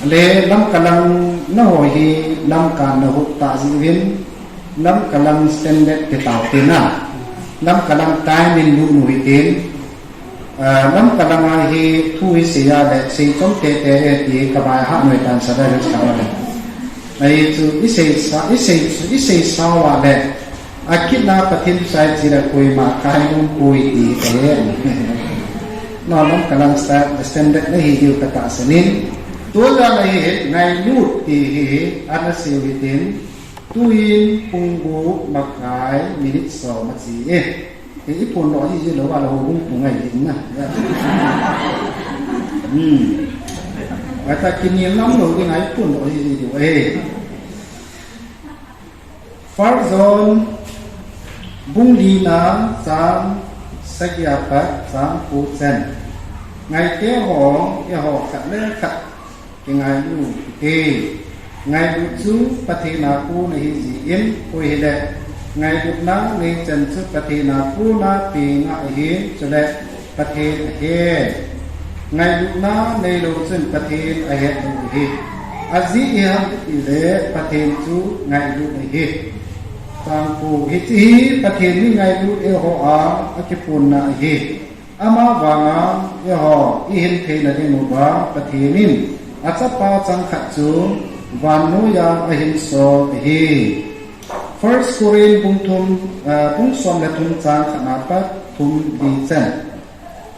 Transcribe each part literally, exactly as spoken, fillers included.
Le Lamka lang na ho hi Lamka na hut ta ji vin, Lamka lang standard te tau te na. Lamka lang time in lu nu hi tin. Ah, Lamka lang a hi thu hi sei a le sei chom te te e ti ka bai ha noi tan sa da sa le. Ai chu i sei sa, i sei, i sei sa wa le. A kit na Pathen sai chi le koima kai nung pui ti te. No, Lamka lang sta standard na hi diu ka ta sanin. Tu la na hi ngai lut ti hi ana sei hi tin. Tuin pung gup makai minute som a chi e. Hi i phun doh hi ji lo a lo hung pung ngai ding na. Hmm. Ata kini lam lo ding ai phun doh hi ji lo e. First John bung li na chang sagi a pat chang ko chen. Ngai te ho, e ho khat le khat kingailu hite. Ngailut chu Pathen a kon ahi jin, koi hile ngailutna nei chan chu Pathen a kon a peng ahi, chule Pathen ahe. Ngailutna neilou chun Pathen ahe lou ahi. Ajeh ijeh ham itile Pathen chu ngailut ahi. Chang ko, hiche hi Pathen mi ngailut eiho a akiphonna ahi. Ama vanga eiho ihin theina diuva Pathen in achapa changkhat chu vannoiya ahin sol ahi. First Corinth bung thum, ah, bung som le thum chang khat na pat thum li chen.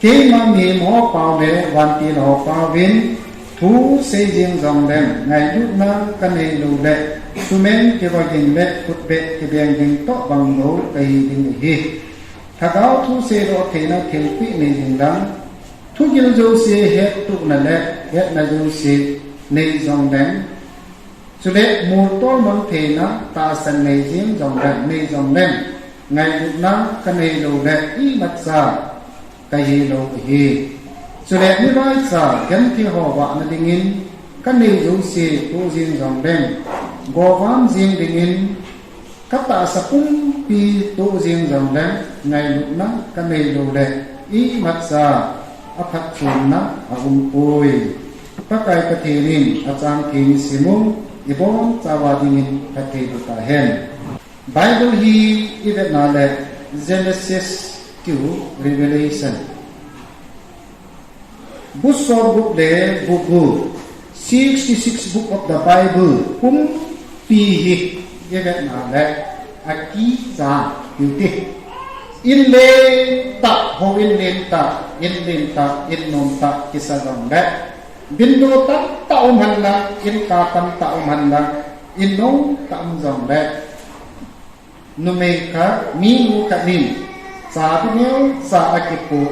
Keima mihem ho pao le vantil ho pao vin thu sei jing jongleng ngailutna kanei lou le, sumeng kivagin le khutbeh kibeng ding toh bang lou kahi ding ahi. Lhagao thu seidoh theina thilpeh nei jing lang, thugil jouse hettohna le hetna jouse nei jongleng, chule moltol mang theina tahsan nei jing jongleng, nei jongleng, ngailutna kanei lou le imacha kahi lou ahi. Chule mivaicha genthei ho vahna dingin kanei jouse toh jing jongleng, govam jing dingin katahsa pumpi toh jing jongleng, ngailutna kanei lou le imacha aphatchomna aumpoi. Pakai Pathen in achang theng isim u ibonchauva dingin phatthei boh tahen. Bible hi ivetna le Genesis to Revelation, bu somgup le bu gup, sixty-six book of the Bible pumpi hi ivetna le akichat tiu te. In lentah, houin lentah, in lentah, in nomtah kisa jongle, window tamtah um henlang, in kah tamtah um henlang, in nomtah um jongle, numei khat, minu khat in chabi neocha akipoh.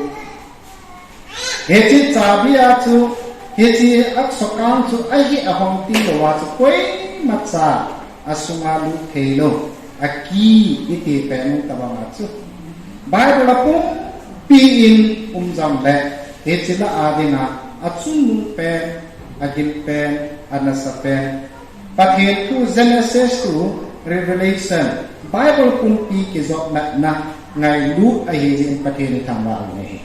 Hiche chabi a chu, hiche asokang chu ahih ahong tilou a chu koimacha asunga lut theilou, a key iti pen tobang a chu Bible a pumpi in um jongle, hiche lah a dinga achungnung pen, agil pen, anasa pen, Pathen thu Genesis to Revelation, Bible pumpi kijopmatna ngailut ahi jeh in Pathen ithangvah u ahi.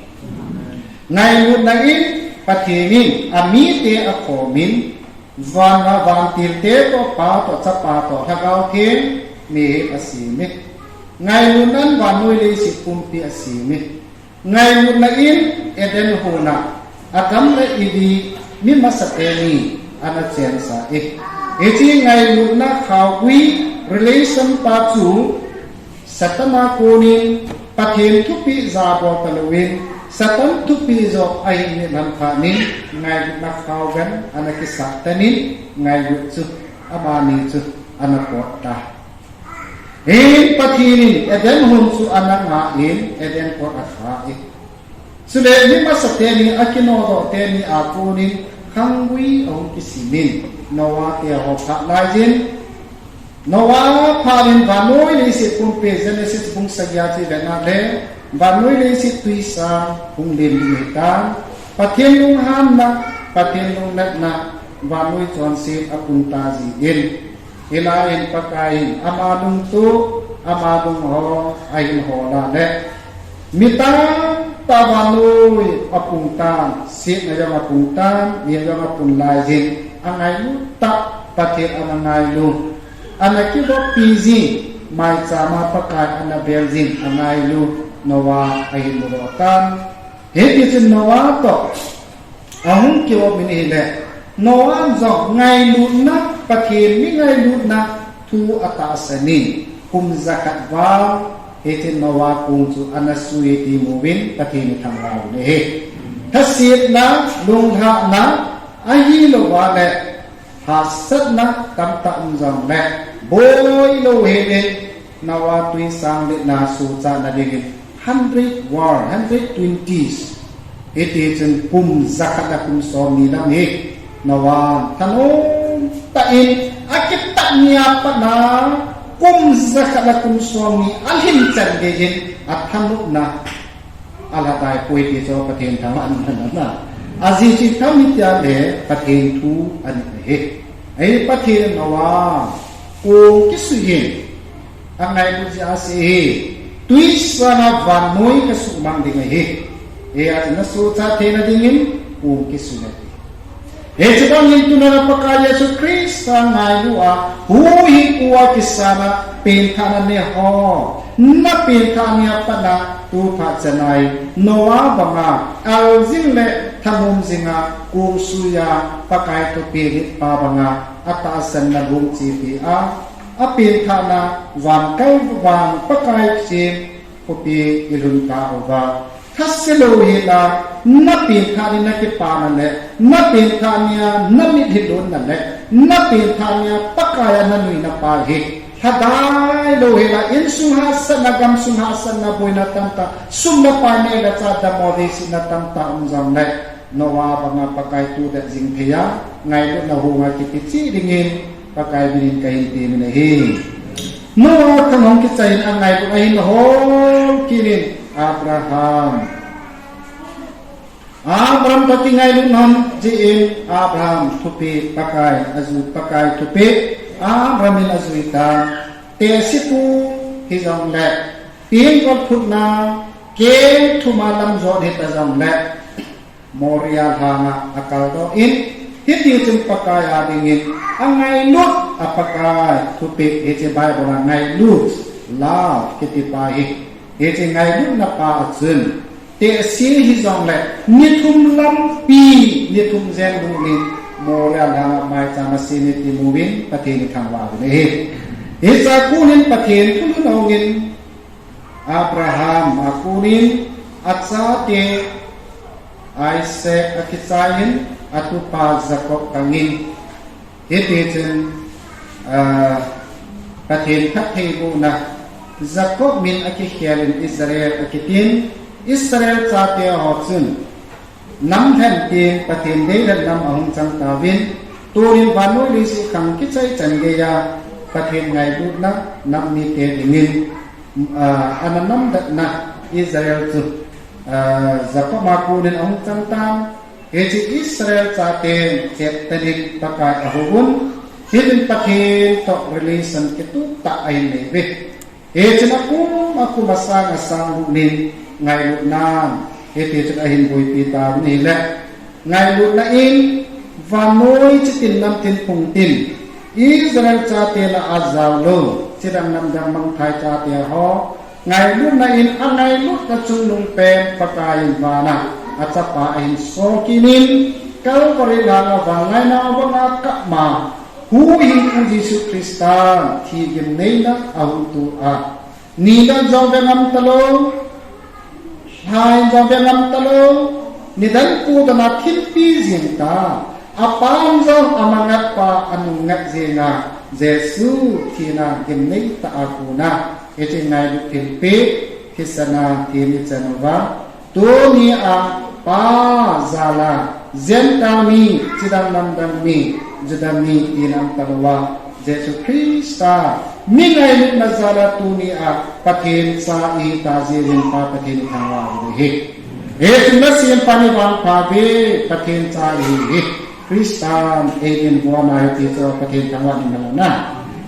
Ngailutna in Pathen in amite akhomin, van a vantilte toh, Pa toh, Chapa toh, Lhagao Theng mihem asem e. Ngailutna in vannoi leiset pumpi asem e. Ngailutna in Eden hon a Adam le Evi mi masateni ana chensah e. Hiche ngailutna khaogui relation pa chu Satan a konin Pathen thupeh jabol talouvin, Satan thupeh joh ahin nit lhon phat in ngailutna khaoven ana kisah tan in ngailut chu amani chu ana pot tai. Hin Pathen in Eden hon chu ana ngah in, Eden pot akha e. Chule mi masateni, akinodoh teni a konin khanggui ahung kisim in, Noah te ho phat laiyin, Noah phat in vannoi leiset pumpi, Genesis bung sagi a chu ivetna le, vannoi leiset twisang hung len ding ahitan, Pathen lunghanna, Pathen lungnatna, vannoi chonset apung ta jin. Hilai in Pakai in ama lungtup, ama lungho ahin hol a le, mi tamtah vannoi apung tan, setna jong apung tan, mi jong apung laiyin, Angailut tah Pathen ana ngailu, ana kivoppi jing, maicham a Pakai ana bel jing, angailu Noah ahin mudoh tan. Hitichun Noah toh ahung kivop in ahile, Noah jong ngailutna, Pathen mi ngailutna thu atahsan in, kum jakhat val, hiche Noah kong chu ana sui ti muvin Pathen ithangvah u ahi. Thasetna, lunglhahna, ahilouva le hahsatna tamtah um jongle, boi louhel in Noah twisang letna suhchatna dingin hundred war, hundred twenties, hitichun kum jakhat le kum somni lam hi Noah thanom tah in akitah nia pat a kum jakhat le kum somni alhin chan geiyin athanopna alhadai poi ti chu Pathen thangvahna ahi. Ajeh chu ipi ham itile Pathen thu ahi. Ahi, Pathen in Noah kong kisui hin angailut jeh a asei ahi. Twisang a vannoi kasuhmang ding ahi. Hijeh a chu nasuhchat theina dingin kong kisui ahi. Hiche bangin tuna na Pakai Jesu Christa ngailu a, huhhingpu a kisan a penthahna neho, na penthah nia pat a tu phat chan a Noah banga aljing le thanom jing a kong sui a Pakai thupeh nit pa banga atahsan na lungchepi a, apenthahna van kal vang Pakai ching khopi ilhun tauva, thase louhel a, na penthah nia na kipana le, na penthah nia na mitlhi lonna le, na penthah nia Pakai a na nuina pa hi lhadai louhel a, insung hahsatna, gamsung hahsatna, boina tamtah, sum le pai, neh le chah, dammo veisihna tamtah um jongle, Noah banga Pakai tudet jing thei a, ngailutna hung a kipe cheh dingin Pakai minin kahin temin ahi. Noah thang hung kichai in angailut ahin hol kit in Abraham. Abraham toh kingailut nom jeh in Abraham thupeh Pakai ajui, Pakai thupeh Abraham in ajui tan. Tehsepu hijongle, tinggol phutna keng thum a lam jot hita jongle, Moria lhanga akaldoh in, hitichun Pakai a dingin angailut a Pakai thupeh, hiche Bible a ngailut, love, kiti pa hi. Hiche ngailutna pa a chun, tehse hijongle, ni thum lampi, ni thum jen lhung in, Moria lhanga maicham a sem e ti muvin, Pathen ithangvah uvin ahi. Hiche a konin Pathen thulhun ahung in, Abraham a konin achate Isaac akichai in, atupa Jacob kangin. Hitichun, ah, Pathen phattheibohna, Jacob min akikhel in Israel akitin, Israel chate ho chun, nam lhen teng Pathen deilhen nam ahung chang tauvin, tunin vannoi leiset khang kichai chan geiya Pathen ngailutna nam mite dingin, ah, ana namdatna Israel chu, ah, Jacob a konin ahung chang tan, hiche Israel chaten cheptan in Pakai ahou un, hitin Pathen toh relation kitup tah ahin nei uve. Hichun akum akum a sang a sang lut in ngailutnan, hitichun ahin boipi tauvin ahile, ngailutna in vannoi chitin namtin phungtin, Israel chaten a ajao lou, chidang namdang mangthai chate ho, ngailutna in angailutna chungnung pen Pakai in vana achapa ahin sol kit in, Calvary lhanga vanngaina vanga kap ma, huhhingpu Jesu Christa thi gimneina ahung tu a, nidan jong ve ngam talou, lhain jong ve ngam talou, nidan kudan a thimpi jing ta, apan jong amangat pa anungngat jing a, Jesu thina gimnei tah a kona, hiche ngailut thilpeh, thisan a thi ichan uva, tuni a Pa jal a, Gentile mi, chidang namdang mi, Juda mi, tina um talouva, Jesu Christa, mi ngailutna jal a tuni a, Pathen cha ihi ta jeh in Pa Pathen ithangvah u ahi. Hichun nasem pan ivangpha uve, Pathen cha ihi uve. Christa, eimin vana hiti chu Pathen thangvah in nalona.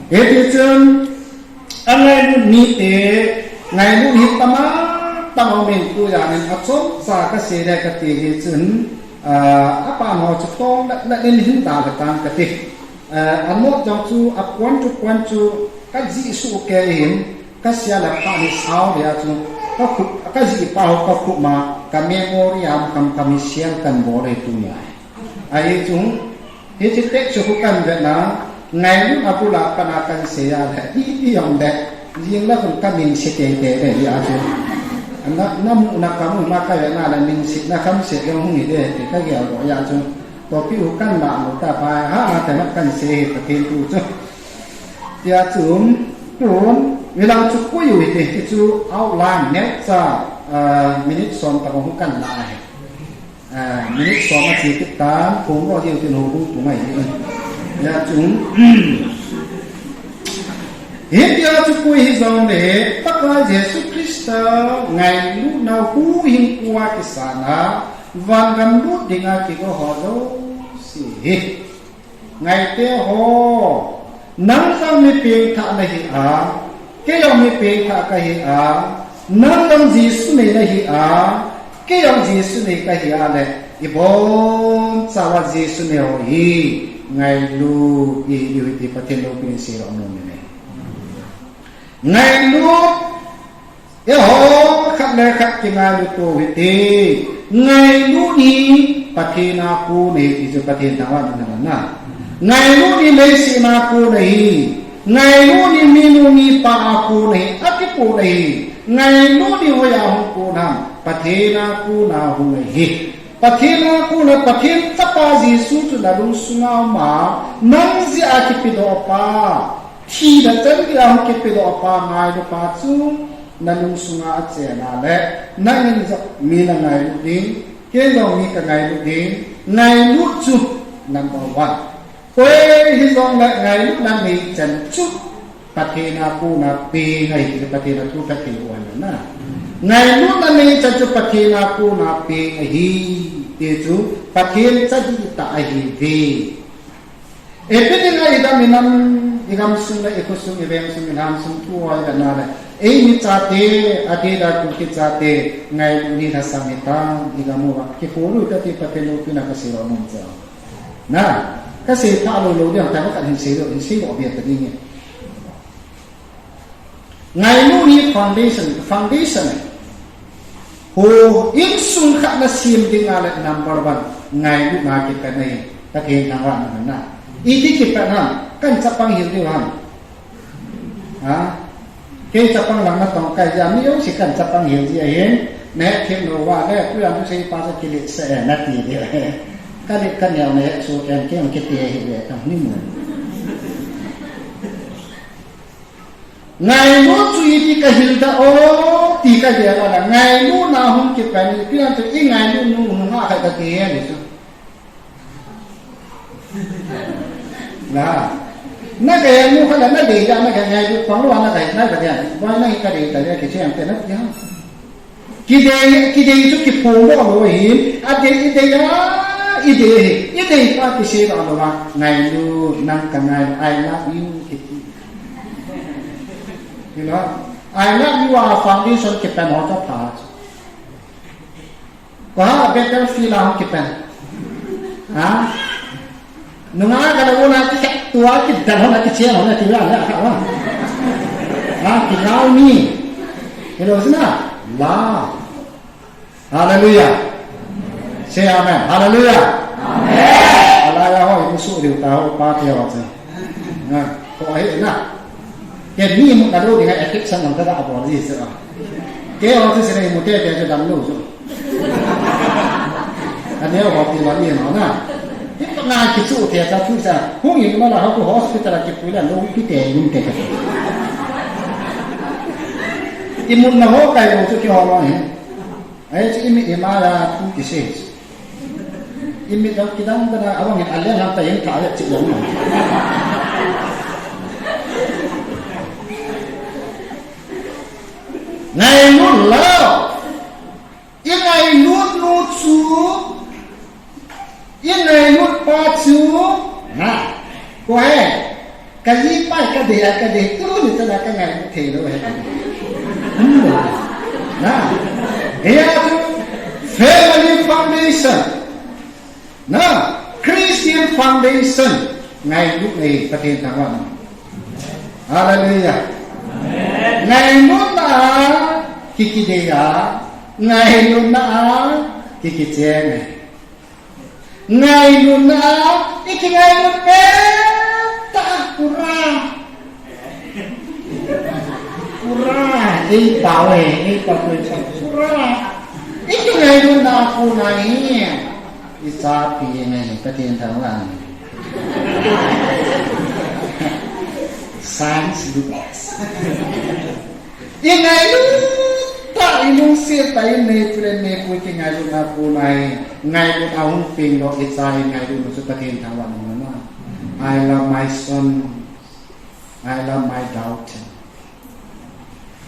Hitichun, angailut mite, ngailut hi tamtah aumin tujan in achomcha kasei le kati hi chun, Ah, apan ho chu tong na, na in hin da le tang kati. Ah, anot jong chu a point to point chu ka jih suh kei hin, ka sia le pha ni sao le a chu ka khup, ka jih pa ho ka khup ma, ka memory am kam kam hi sial kan bol le tu nia. Ahi chu, hiche text chu khu kan vet na, ngailutna bul a pat a kan sei a le, i, i jong le, jing le khun ka min se tei tei le, hi a chu. Na, na mu na ka mu ma ka vet na le, min se na kam se jong hung hi de, ti ka gel bo a chu. Topic khu kan la mu ta pa, ha, na te ma kan sei hi Pathen thu chu. Tia chu, tun, mi lang chu koi u hi te, hi chu outline, neu cha, ah, minute som ta khu kan la hi. Ah, minute som a che kit tan, phone lo diu tin ho bu tu ngai. Ya chung. Hitia chu koi hi jong le, Pakai Jesu Christa ngailutna huhhingpu a kisan a, vangam lut dinga kigo ho jouse hi. Ngaite ho, nang jong mi pengthah na hi a, kei jong mi pengthah ka hi a, nang jong Jesu nei na hi a, kei jong Jesu nei ka hi a le, ibon chauva Jesu nei ho hi, ngailut ihiu hi ti Pathen loupina sei nom e. Ngailut Eiho, khat le khat kingailut u hite. Ngailut hi Pathen a kon ahi ti chu Pathen thangvah in na. Ngailut hi leiset a kon ahi. Ngailut hi minu mipa a kon ahi. Akipo ahi. Ngailut hi hoiya hung kon ham. Pathen a kon a hung ahi. Pathen a kon a Pathen Chapa Jesu chu na lungsung a um a. Nang jeh a kipedoh pa. Thina chan geiya hung kipedoh pa ngailut pa chu na lungsung a achen a le, nangin jong mi na ngailut ding, kei jong mi ka ngailut ding, ngailut chu number one. Koi hijong le ngailutna nei chan chu Pathen a kon a peng ahi ti Pathen a thu phatthei u ahi na. Ngailutna nei chan chu Pathen a kon a peng ahi ti chu Pathen chadih tah ahi ve. Ipi dinga idam inam, igamsung le ikhosung, iveng sung, ilhan sung, thu ho ivet na le. Eimi chate, adeh a Kuki chate, ngailut hi lhasam hitam, igam uva. Kikhol u hite ti Pathen loupina kasei nom chu. Na, kasei pha lou lou ding, tah khat hin sei lou, hin sei lou be ta ding e. Ngailut hi foundation, foundation ahi. Ho insung khat na sem ding a le number one, ngailutna kipat ahi, Pathen thangvahna na. Iti kipat ham, kan chapang hil diu ham. Ha? Kei chapang lang na tong kai jeh a mi jouse kan chapang hil ji ahin, na hethem lou uva le, tujan thusei pa chu kiletsah e, na ti diu. Ka let ka neo na het soh em, kei jong kiti ahi ve, ka ni mu. Ngailut chu iti ka hilda o, ti ka gel a le, ngailutna hung kipan, ipi ham chu i ngailut nu nungah khat kati ahi chu. Na, na ka ngailut khat le, na dei a, na ka ngailut pang lou a, na ka, na ka dei a, boi na hi ka dei ta le, kicheng te na ti ham. Kidei, kidei chu kiphong lou lou ahin, adei, idei a, idei ahi, idei pa kisei lou lou a, ngailut, nang ka ngailut, I love you, kiti. Hilou, I love you a foundation kipan ho chu pha chu. Koi ham a battlefield a hung kipan. Ha? Nungah khat le u na kikhetto a kidal ho na kichen ho na ti a le a kha uva. Ha, kigao mi. Hilou jeh a. Love. Hallelujah. Say amen. Hallelujah. Amen. Alai a ho, imu soh diu ta ho, pa te ho chu. Na, koi ahi na. Kei mi mu ka lou ding a affection lang ka ga bol ji chu. Kei ho chu sei le imu tete chu dam lou chu. Aneo ho ti lou ni ho na. Ti pa na kichu te ta thu sa. Hung in ma la ho ku hospital a kipui la lou pi te in te ka. Imu na ho kai lou chu kei ho lou hi. Ahi chu imit ima la thu kisei. Imit jong kidang dang a, abang hin alen ham ta jeng tha le chi jong. Ngailut lou. I ngailut nu chu, i ngailut pa chu, na, koi ham. Ka jipa ka dei a ka dei, tuni chan a ka ngailut thei lou ahi. Hmm. Na. Hia chu family foundation. Na, Christian foundation, ngailutna hi Pathen thangvah. Hallelujah. Ngailutna a kikidei a, ngailutna a kikicheng e. Ngailutna a, ikingailut pet tah a, pura. Pura, ei pau e, ei pau e, pura. Ikingailutna a kona hi, ichapi ngai, Pathen thangvah. Science Lucas. Ingailut tah, ilungset tah, inei pu le inei pu ikingailutna a kona hi, ngailut ahung peng lou, icha ingailutna chu Pathen thangvah ngai. I love my son. I love my daughter.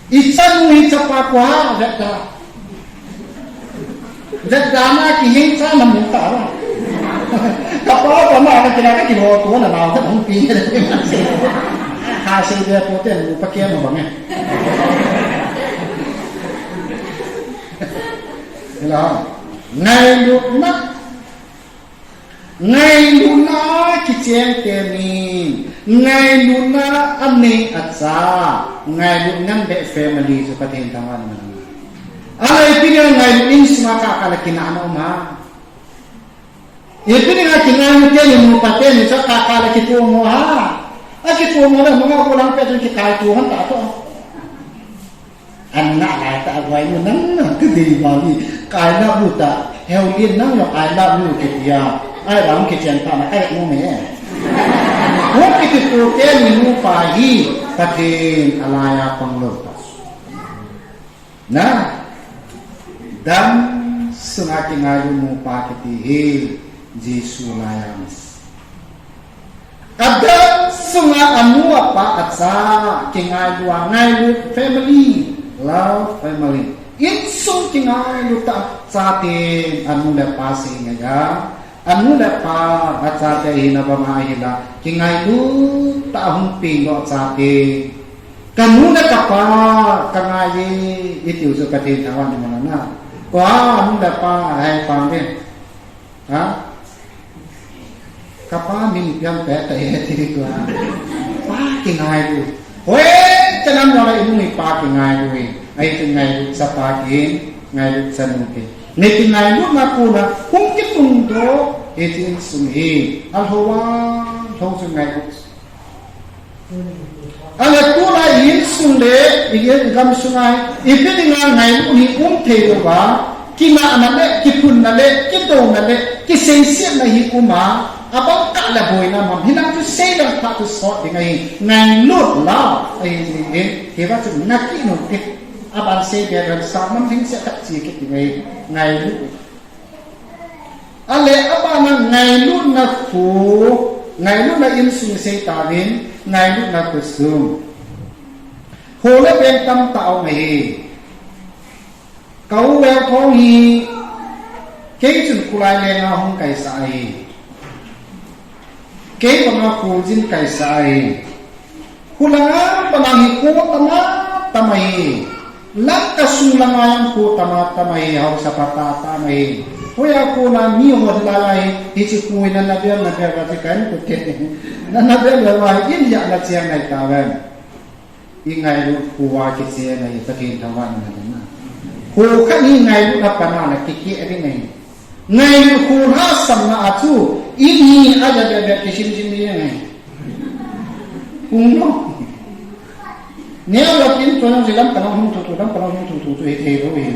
Ichanu hichapa kua, vetda. Vetda na kiheng cha na mu ta la. Kapa pa ma na kila ka kiho to na nau ka hung pi. Ha se de po te mu pa ke mo ba me. Hela. Ngailutna. Ngailutna kicheng teni, ngailutna anei acha, ngailut ngan be family chu Pathen thangvah ngai. Alai pi le ngailut insunga kaka le kinahna um a. Ipi dinga kingailut teni, nupa teni chu kaka le kitumo a. Akitumo le nunga ko lang pe chu kikai tu han ta to. An ngah lai tah a guai nu nang nang ka dei ba ni. Ka I love you tah. Heo lien nang jong I love you kiti a. Ai bang kichen tah na ka mu me. Hung kiti tu te ni nupa hi Pathen a lai a pang lou ta. Na. Dam sunga kingailu nupa kiti hi Jesu lai a um. Adam sunga anu apa acha, kingailu a ngailut family, love family. Insung kingailu tah chate anu le apa sei ngai a, anu le apa achate hina banga hila, kingailu tah hung peng lou chate. Kanu le kapa, kangai e, itiu chu Pathen thangvah ngai na. Kua anu le apa hai pang ve. Ha? Kapa min piang pe ta e ti tua. Pa kingailu. Hoi, chanam wala inung i pa kingailu e. Ai tu ngailu cha pa ki, ngailu cha nu ki. Ne kingailu na kona, hung kitung doh, e ti insung hi. Alhowa, lhou chu ngailu. Ahile tulai insung le, i, i gam sunga, ipi dinga ngailut hi um thei lou va, kinahna le, kiphunna le, kidouna le, kiseisetna hi um a, abang kah le boina um a, hinam chu sei dang phat chu sot ding ahi, ngailut lou, ahi jing in, hiva chu ngah kit u te, abang sei be dang sa, nam ding se khat chi kit ding ahi, ngailut. Ahile, abana ngailutna khu, ngailutna insung sei tauvin, ngailutna khosung. Ho le beng tamtah um ahi. Ka u Velthong hi, kei chun kulai lenga hung kaisah ahi. Kei banga kholjin kaisah ahi. Khulanga banga hi kho tama tama hi. Langkhat sung langa jong kho tama tama hi, haosa pa tah tah ahi. Hoiya kona mi ho hilai lai hi, hiche kho hi nana bel, nabel va ti kan kute. Nana bel va hi, in ya na chiang nai tauvem. I ngailut kho a kicheng ahi, Pathen thangvah ngai na. Kho khat hi ngailut a pana na kikeh ding ahi. Ngailut kho lhahsamna a chu, in hi a ja beh beh kisim sim ding ahi. Hung no. Neo la kin to nang silam kana hung tu tu, lam kana hung tu tu tu, hi thei lou hi.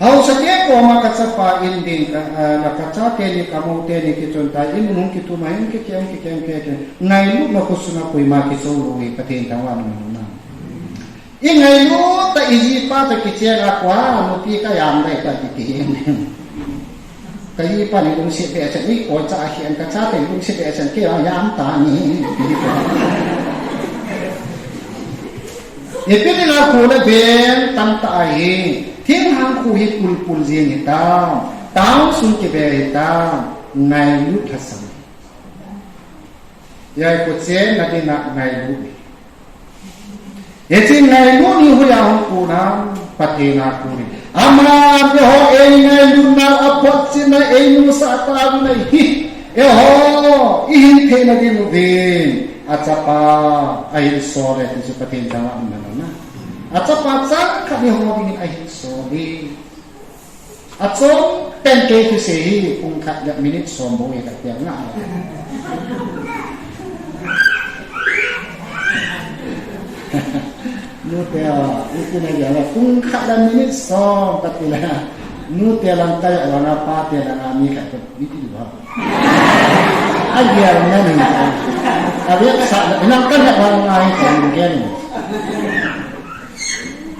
Haosa te koma ka chapa in ding ka, ah, na ka chate ni ka mou teni kichon tai, in hung kitum a, in kikeh, kikeh, kikeh. Ngailutna khosunga koima kichol lou hi, Pathen thangvah ngai na. I ngailut ta i jipa ta kicheng a kua, nupi ka jam dai ta kiti. Ka jipa ni lungset behseh ni, koi cha a hi an ka chate lungset behseh kei a jam ta ni. Ipi dinga kho le beng tamtah ahi, thinglhang kho hi pulpul jing hitam, town sung kibe hitam, ngailut lhasam. Jai kho chenna dinga ngailut. Hiche ngailut hi hoiya hung kon ham. Pathen a kon in. Aman eiho eingailutna, aphotchetna, eimusah tauvin ahi. Eiho ihin theina diuvin achapa ahin sol e ti chu Pathen thangvahna ahi. Achapa changkhat eiho dingin ahin sol e. Achom pen kei kisei hi pung khat le minute som bou ahi kati a nga. Nute a, iti na gel a, pung khat le minute som kati le. Nute lang kaya lang a, pate lang a, mi khat ka, iti ba. A gel na ni. A gel sa, ilang kaya lang a, iti gel ni.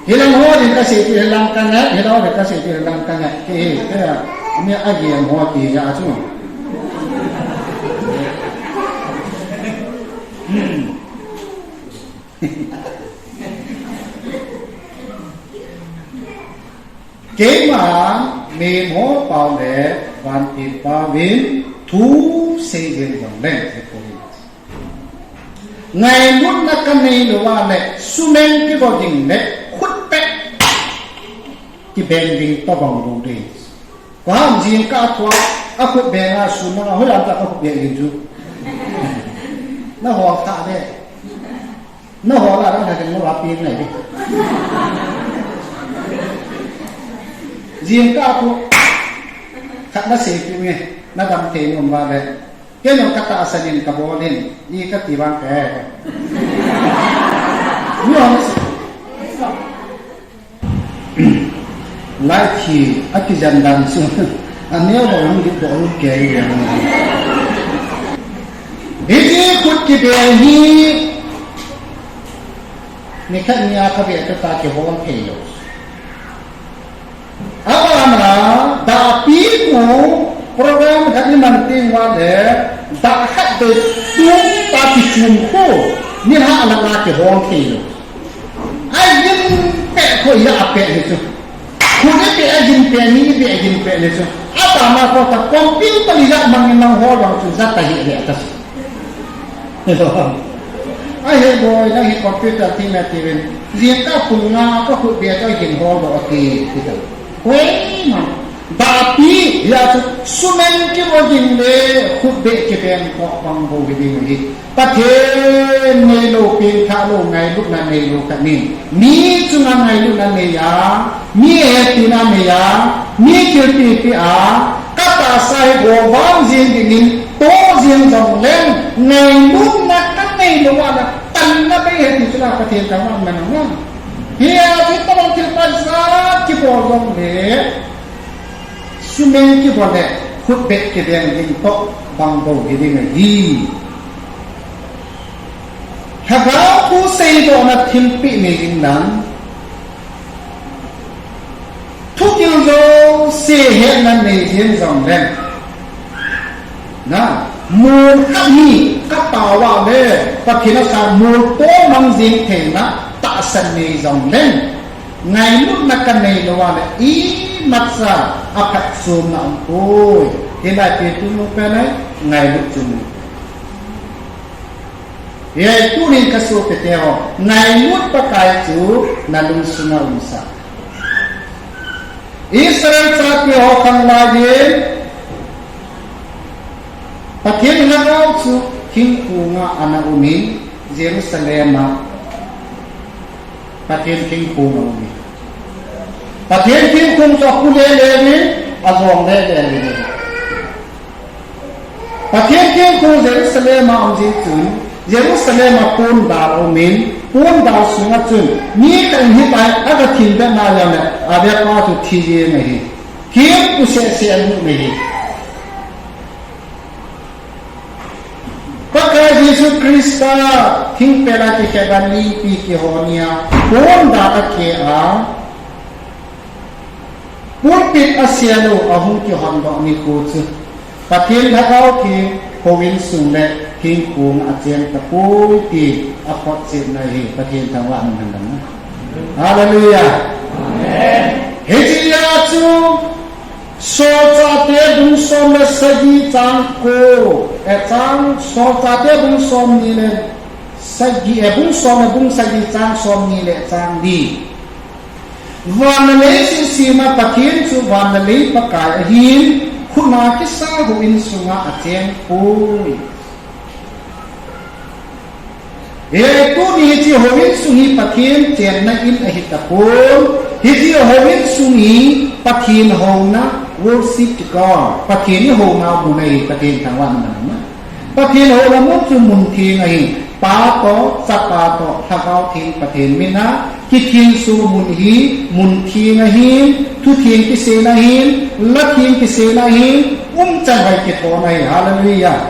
Hilang ho din kasei ti hilang ka ngai, hilang ho din kasei ti hilang ka ngai. Ki hi, kaya, mi a gel ho ti ya chu. Keima, mi mo pau le, van tin pau vin, thu sei vin jong leng, ti ko hi. Ngailutna kanei lou a le, sumeng kivo ding le, khut beh kibeng ding tobang lou ding. Ko ham jingkah a thua, akhut beng a sun na, hoilam tah a khut beng ding chu. Na hol tah le. Na hol a, na ding lou a pi ngai ding. Jingkah a thua, khat na sei pi nge, na dam thei nom va le. Kei jong ka tahsan in ka bol in, i ka ti vang ke. Ni hong si. Lai thi, a kijan dan chu. A neo lo hung dit bol ke i yang. Hiti khut kibeng hi. Ni khat ni a ka be ta ta kibol thei lou. Abana, dahpi khu program khat i man teng uva le, dah khat beh tung ta kichum khu, nilhah lang a kihong thei lou. A gin peh khu i a peh ni chu. Khu ni peh a gin peh ni, i peh a gin peh ni chu. Abana khu ta computer i ja mang ni mang ho jong chu ja ta hi le ta chu. Ahi boi, nang hi computer thim e tivin, jingkah pung nga ka khut beh ka gin hol doh ati, ti ta. Koima, dahpi, hia chu, sumeng kivo ding le, khut beh kibeng toh bang bou hi ding ahi. Pathen neilou, pengthah lou, ngailutna neilou khat in, mi chunga ngailutna nei a, mi hepina nei a, mi thilpeh peh a, ka tahsa hi go vang jing dingin, to jing jong leng, ngailutna kanei lou a le, tanna bei ahi ti chu la Pathen thangvahna ahi. Hia chu tabang thil phat jat kibol jong le, sumeng kivo le, khut beh kibeng ding toh bang bou hi ding ahi. Lhagao thu seidohna thilpeh nei in lang, thukil jouse hetna nei jeng jong leng. Na, mun khat hi ka tao a le, Pathen a sang mun to mang jing theina tahsan nei jong leng. Ngailutna kanei lou a le, imacha a phatchomna aumpoi. Hilai pen tu mu pen ai, ngailut chu mu. Hei, tunin ka sopite ho, ngailut Pakai chu na lungsunga umsah. Israel chate ho khanglai in, Pathen Lhagao chu thingkong a ana um in, Jerusalem a Pathen thingkong a um in. Pathen thingkong chu akhu lele in, ajong lele in. Pathen thingkong Jerusalem a um jing chun, Jerusalem a pondal um in, pondal sunga chun, mi khat in hitia aga thim be na jong le, abepa chu thi jeng ahi. Thim u seh seh amu ahi. Pakai Jesu Christa, thingpel a kikhe dan lipi kihon nia, pondal a khe a, pulpit a sel u ahung kihon doh nikho chu, Pathen Lhagao theng houin sung le thingkong a cheng tapoi ti a photchetna hi Pathen thangvahna ahi. Hallelujah. Amen. Hitia chu Solchahte bung som le sagi chang ko, eh, chang, Solchahte bung som ni le sagi, eh, bung som le bung sagi chang som ni le chang li. Van le lei sinsena Pathen chu van le lei Pakai ahin, khut a kisa houin sunga achen poi. Hiche tuni hiche houin sung hi Pathen chenna in ahi tapon, hiche houin sung hi Pathen houna, worship to God, Pathen ihouna mun ahi, Pathen thangvahna mun. Pathen houna mun chu mun theng ahi, Pa toh, Chapa toh, Lhagao Theng Pathen mina, kithengso mun hi, mun theng ahin, thutheng kiseina ahin, latheng kiseina ahin, umchan hoi kithona ahi, hallelujah.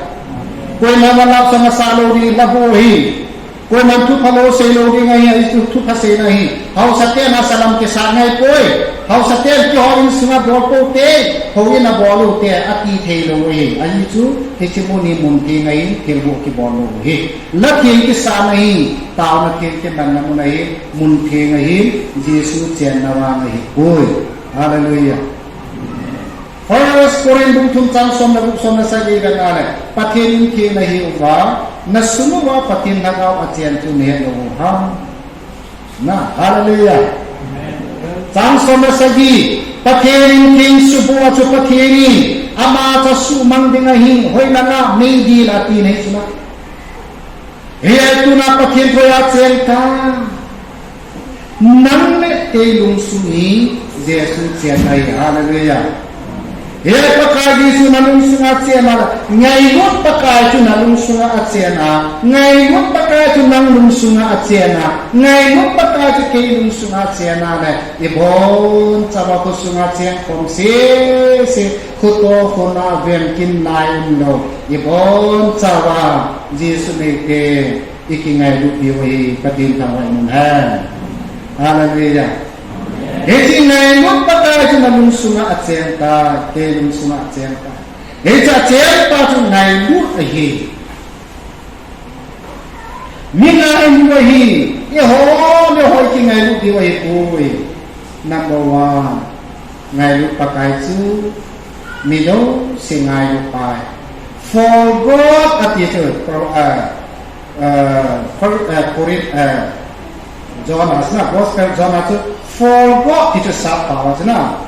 Koima love song asah lou ding, la bou ahi. Koiman thupha lou sei lou ding ahi, ahi chu thupha seina ahi. Haosaten a salam kisah ngai poi. Haosaten kihouin sunga bol pou te, houin a bol u te, ati thei lou ahi. Ahi chu, hiche mun hi mun theng ahi, thilboh kibol lou ahi. Latheng kisahna ahi, taona theng kimanna mun ahi, mun theng ahi, Jesu chenna vang ahi. Oi, hallelujah. First Corinth bung thum chang som le gup, som le sagi vet a le, Pathen in theng nahi uva, nasun uva Pathen Lhagao achen chu nahet lou u ham. Na, hallelujah. Chang som le sagi, Pathen in theng suboh a chu Pathen in, ama chu suhmang ding ahi, hoilanga meidil a ti nahi chu na. Hiche tuna Pathen thoi a cheng ta. Nang le kei lungsung hi Jesu chen ahi, hallelujah. He Pakai Jesu nalungsunga chen a, ngailut Pakai chu nalungsunga achen a, ngailut Pakai chu nang lungsunga achen a, ngailut Pakai chu kei lungsunga achen a le, ibonchauva khosunga cheng khom sese, khoto khona veng kin nai umlou, ibonchauva Jesu neite. Ikingailut diu ahi, Pathen thangvah in um hen. Hallelujah. Hiche ngailut Pakai chu nalungsunga achen ta, kei lungsunga achen ta. Hiche achen pa chu ngailut ahi. Mi ngailut ahi, eiho le eiho ikingailut diu ahipoi. Number one, ngailut Pakai chu mi jouse ngailut pai. For God ati chu, for, uh, uh, for, uh, Corinth, uh, John a, na, Gospel John a chu, for God ti chu sap pao a chu na.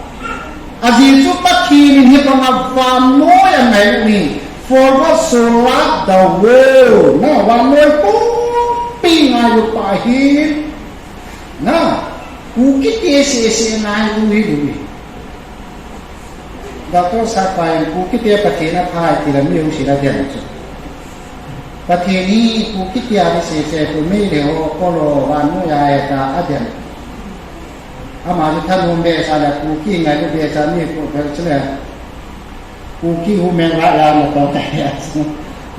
Ajeh chu Pathen in hibanga vannoi angailut ahi. For God so loved the world. Na, vannoi pumpi ngailut pa ahi. Na, Kukite sese ngailut ahi. Doctor Sapai in Kukite Pathen apha e ti le mi jouse adem chu. Pathen hi Kukite a ding sese chu, Meitei ho, Kolo, vannoi a eta adem. Ama chu thanom behseh le Kuki ngailu behseh mi ko bel chu le. Kuki hu meng la la na to ta ya chu.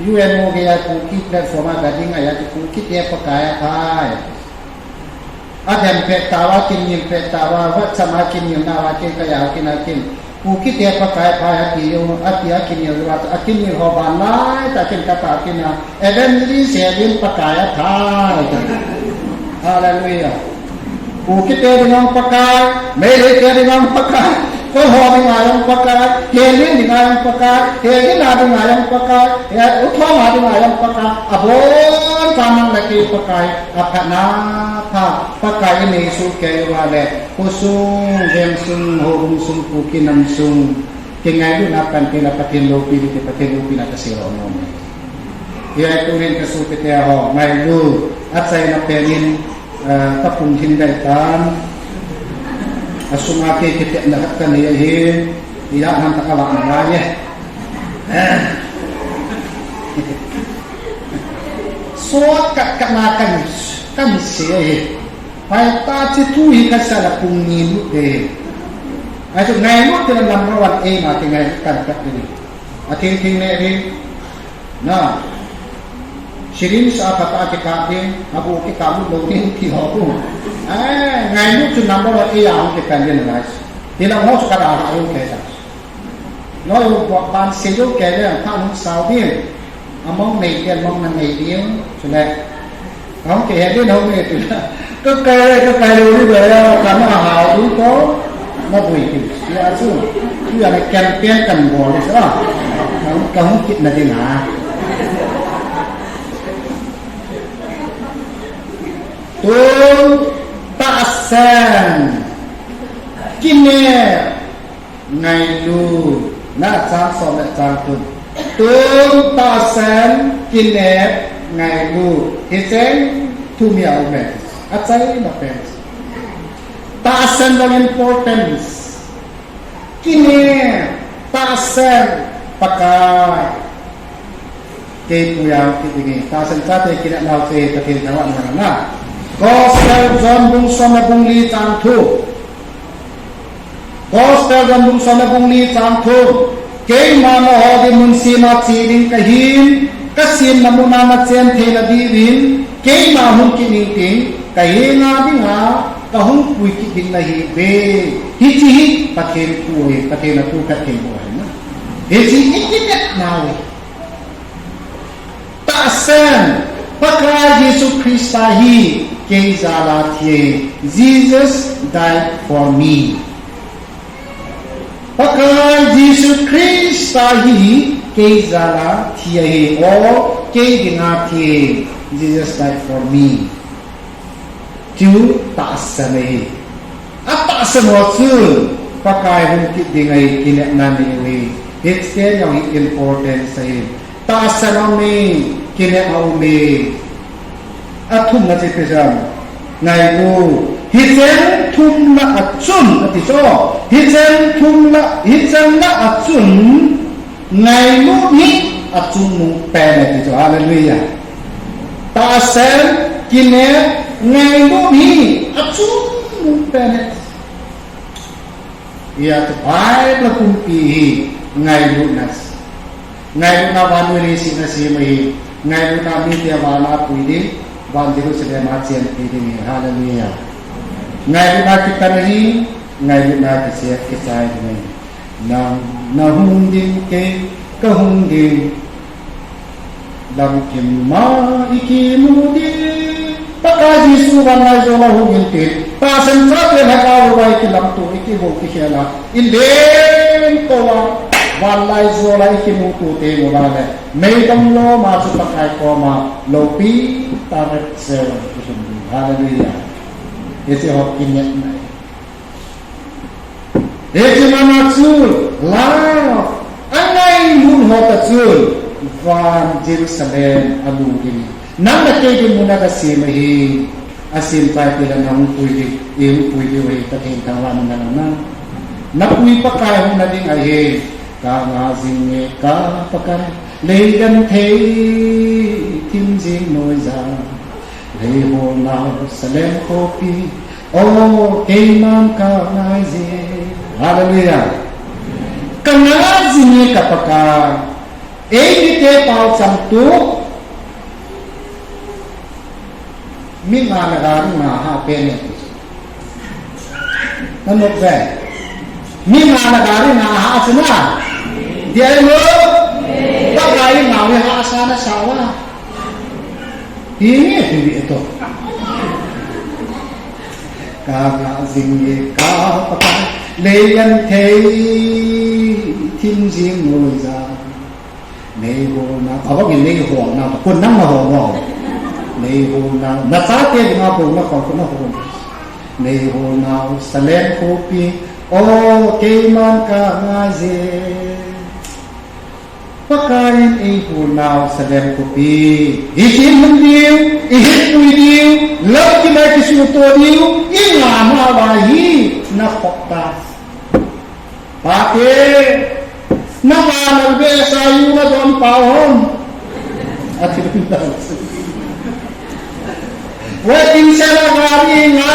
U N O gei a Kuki platform a ga ding a ya chu Kukite Pakai apha e. Adem pet tauva, akin ngil pet tauva, WhatsApp a akin ngil nauva, akin kaya, akin, akin. Kukite Pakai apha e ati jong, ati akin ngil uva, akin ngil ho ban lai tah a akin kata akin a, Evangelist Helin Pakai apha e. Hallelujah. Kukite dinga jong Pakai, Meitei te dinga jong Pakai, Kolo dinga jong Pakai, Helin dinga jong Pakai, Helin a dinga jong Pakai, he, U Thom a dinga jong Pakai, abonchauvin nang le kei Pakai. Aphatna pha, Pakai in eisol kei uva le, khosung, vengsung, houbung sung, Kuki nam sung, kingailutna panpi le Pathen loupi le Pathen loupina kasei nom e. Hiche tuhin kasopite ho, ngailu, achaina pen in, eh, kapung hin dai tan, asunga kei kitepna khat kanei ahi, ija han ta kala na ngai e. Shortcut khat na kan, kan sei ahi. Pai ta chi thu hi kasa la pung ni lut de. Ahi chu ngailut ti la number one aim a ti ngailut kan kat ni. A thing thing ne ri. Na. Sirin sa phat a kikap ding, abu kikap lut lou ding ti ho pu. Ai, ngailut chu number one aim a hung kipan ding na. Ti la ho chu ka da ha yung ke sa. Loi u buak ban sei jou kei le, phat hung sao ding. Among nei kei, among na nei ding. Chule. Kahung kihe ding, hung nei tu. Ka kai le, ka kai lou ding le, ka na hao ding ko. Na bui ding. Sia chu. Tu ya le campaign kan bol le sa. Kahung, kahung kit na ding a. Tun tahsan. Kinep, ngailut, na chang som le chang thum. Tun tahsan, kinep, ngailut. Hicheng thum hi aume. Achaina pen. Tahsan jong importance. Kinep, tahsan, Pakai. Kei pu yang kiti nge, tahsan chate kinepnau chu Pathen thangvahna nana. Gospel John bung som le bung li chang thum. Gospel John bung som le bung li chang thum. Keima naho ding mun sema che ding kahin, kasemna muna nachen theina diuvin, keima hung kit ning ting, kahenga dinga, kahung pui kit ding nahiuve. Hiche hi Pathen thu ahi, Pathen athu khat thei bou ahi na. Hiche hi kinepnau ahi. Tahsan, Pakai Jesu Christa hi kei jal a thi ahi. Jesus died for me. Pakai Jesu Christa hi kei jal a thi ahi. Or kei dinga thi ahi. Jesus died for me. Chu tahsan ahi. Atahsan ho chu Pakai hung kit ding ahi, kinepna nei u ahi. Hiche jong hi important ahi. Tahsan aume, kinep aume. Athumna chu ipi ham? Ngailut. Hicheng thumna a chun, ati chu. Hicheng thumna, hicheng na a chun, ngailut hi achungnung pen e ati chu. Hallelujah. Tahsan, kinep, ngailut hi achungnung pen e. Hijeh chun Bible pumpi hi ngailutna. Ngailutna vannoi leiset a sem ahi. Ngailutna mite van a pui ding, van Jerusalem a chenpi ding ahi. Hallelujah. Ngailutna kitan ahi, ngailutna kichep kichai ding ahi. Nang nahung ding, kei kahung ding. Lamkim a ikimu ding. Pakai Jesu vanlaijol a hung in tin, tahsan chate lhagao uva ikilamto, ikihou kikhel a, ilen tou a, vanlaijol a ikimuto teng uva le, meidong lom a chu Pakai koma loupi tah a rapture kisun ding. Hallelujah. Hiche ho kinepna ahi. Hiche mana chu, love, angailut ho toh chu, van Jerusalem alut ding. Nang le kei dinmun a kasem ahi, asem chai tile nahung pui ding, ihung pui diu ahi, Pathen thangvahna nana. Napui Pakai hung na ding ahi, kanga jing e ka Pakai, lei genthei thim jing noija. Lei holnau Salem khopi, o keiman kangai jing. Hallelujah. Kangai jing e ka Pakai. Eimite paocham tu. Mi nga na gari nga ha pen e. Nanop ve. Mi nga na gari nga ha sina. Dia lo. Pakai nga wi ha sa na sawa. Hi nge hi wi to. Kanga jing e ka Pakai. Lei genthei thim jing noija. Nei holnau, abang in nei holnau, kun nang na hol mo. Nei holnau, nachate dinga bou na kon kun na hol. Nei holnau Salem khopi, o keiman kangai jing. Pakai in eiholnau Salem khopi. Ihin hung diu, ihin pui diu, lamkim a kisuto diu, inga nauva hi, nakhop ta. Pate, nanga nalbe sa yu na don pao hon. Ati dun dau. Waiting shed a gari nga,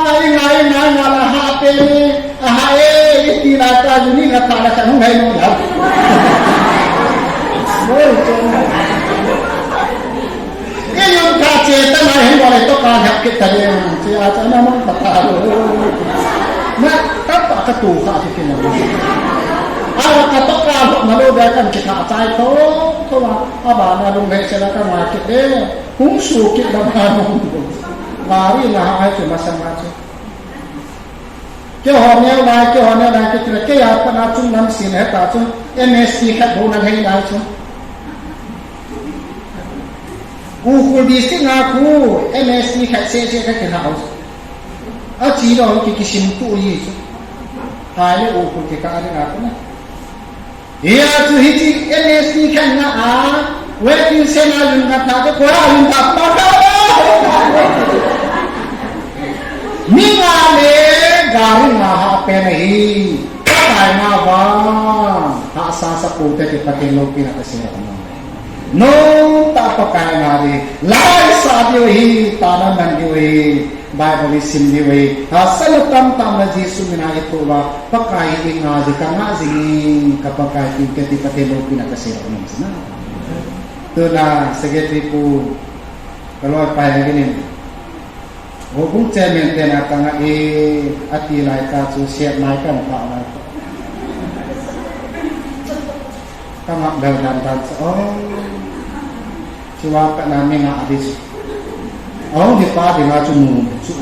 nga, nga, nga la ha pe ni, aha e, iti la ta yu ni nga ta la sa nung hai nung la. Woi, chong. Kei jong ka che ta na hin bole to ka hap kit ta le, che a cha na mang pa ta lo. Na ta pa ka tu kha kit na. A ka to ka lo na lo da kan che ka chai to, to ma, a ba na lung le che la ka ma kit le, hung su kit la ma lung. Ma ri na ha ai che ma sa ma che. Keiho neo lai, keiho neo lai, kei tile, kei a pat a chunglam sin he ta chu, M S T khat bou nan hei lai chu. Ukhrul district a khu, M S T khat seh seh khat kilhah u. Achi lou ki, kisim tu ji chu. Hai le u khu kikah a ding a kona. Hia chu hiche M S T khen na a, waiting shed a lhun kha ta te, koi a lhun ta pa ka. Mi nga le gari nga ha pen ahi, Pakai nga vang hahsa sa pou te ti Pathen loupina kasei nom e. Nomtah Pakai nga ding, lai sa diu ahi, tana man diu ahi, Bible isim diu ahi, hahsatna tamtah na Jesu mina ithoh uva, Pakai i nga jing, ka nga jing in, ka Pakai tiu te ti Pathen loupina kasei nom e. Tuna secretary pu, ka loipa hi kinin. Houbung chairman te na ka nga e, ati lai ta chu siat mai kan ta lai ta. Ka nga bel dan dan chu, oh. Chua ka na mi nga a di chu. Oh, di pa di nga chu nu chu.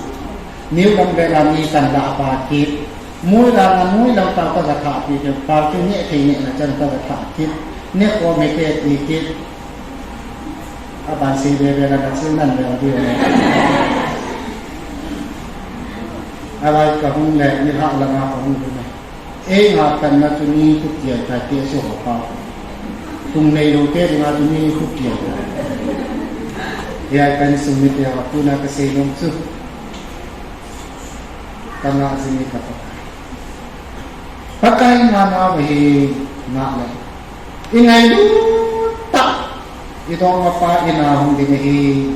New Gambela mi kan la pa kit. Mui la na mui la ta ka ga tha kit. Pa ki ne thei ne na chan ka ga tha kit. Ne ko me ke ti kit. Aban sei be be la na chu nan le di. Alai ka hung le ni ha la nga ka hung le. Ei nga kan na chu ni khu kial ta te so ho pa. Tung nei lo te nga chu ni khu kial ta. Ya kan sum mi te ha pu na ka sei nom chu. Ka nga jing e ka Pakai. Pakai nga na va hi nga le. I ngailut tah, i dongmapa in a hung ding ahi.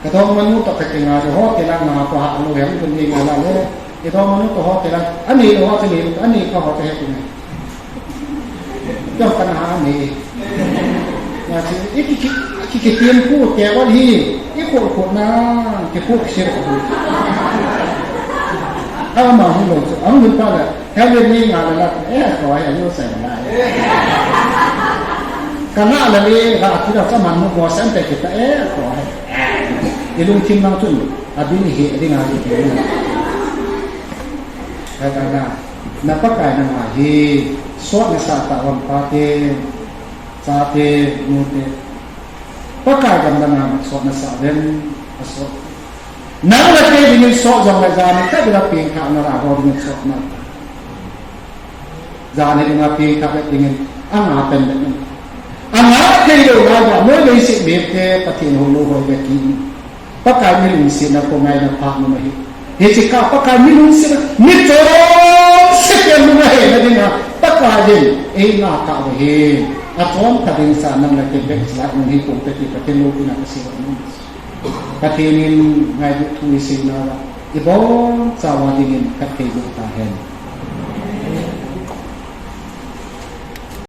Ka dongmanu toh ka kinga lou, hotel a nga ko ha lou, hem kun ding a la le. I dongmanu toh hotel a, ani lou ho chu ni, ani ko hotel he kun. Toh ka na ha ni. Ya chi, i ki ki, i ki ki tiam ku te wa hi, i ko ko na, ki ko ki sir ko. Ama hung lou chu, ang hun pa la. Hei le ni nga la la, eh, ko hei, yo sai la. Ka nga la le, ka ti la sa man mo ko san te kita, eh, ko hei. I lungthim nang chun, a bin hi, a ding a hi. Ka ka na, na Pakai na nga hi, sot na sa ta wan pa te, cha te, nu te. Pakai gam na nga sot na sa ven, a sot. Nang le kei dingin sot jong le jani kah ding a pengthah na ra ho dingin sot na. Jani ding a pengthah le dingin anga pen le ding. Anga thei lou lai a, noi leiset mite Pathen houlou hoi ve kit. Pakai mi lungsetna ko ngaina phat nom ahi. Hiche kah Pakai mi lungsetna, mi chonset pen nom ahi na ding a, Pakai in ei nga kah ve hi. A chom khat ding sa nang le kei bek sa nang hi pum te ti Pathen loupina kasei nom. Pathen in ngailut thu i seina uva, i bonchauva dingin khat thei boh ta hen.